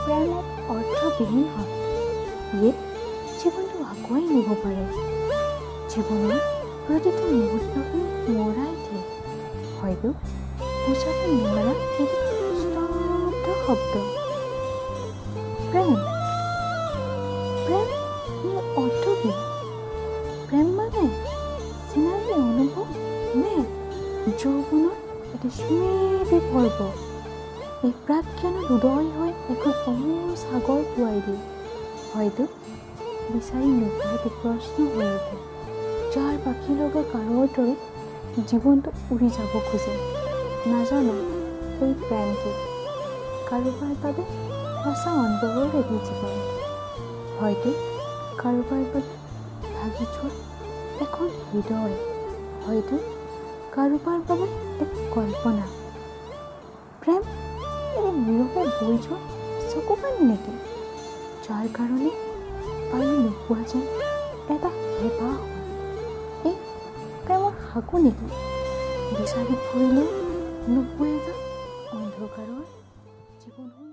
প্ৰেম অৰ্থবিহীন হয়। ইয়ে জীৱনটো আগুৱাই নিব পাৰে, জীৱনৰ প্ৰতিটো মুহূৰ্তকে সোঁৱৰাই দিয়ে। হয়তো বুজাব নোৱাৰা এটি স্তব্ধ শব্দ প্ৰেম। প্ৰেম ইয়াৰ অৰ্থ কি? প্ৰেম মানে চিনাকি অনুভৱ নে যৌৱনৰ এটি স্মৃতি পৰ্ব? এই প্ৰাকজ্ঞানত উদয় হৈ এখন অমূল সাগৰ পোৱাই দিয়ে। হয়তো বিচাৰি নোপোৱা এটি প্ৰশ্ন হৈ উঠে, যাৰ পাখি লগা কাঁড়ৰ দৰে জীৱনটো উৰি যাব খোজে। নাজানো এই প্ৰেম কি। কাৰোবাৰ বাবে সঁচা অন্তৰৰ এটি জীৱন, হয়তো কাৰোবাৰ বাবে ভাগি যোৱা এখন হৃদয়, হয়তো কাৰোবাৰ বাবে এক কল্পনা। প্ৰেম এটি নীৰৱে বৈ যোৱা চকুপানী নেকি, যাৰ কাৰণে পাৰি নোপোৱা যেন এটা হেঁপাহ হয়? এই প্ৰেমৰ সাঁকো নেকি, বিচাৰি ফুৰিলেও নোপোৱা এটা অন্ধকাৰৰ জীৱন?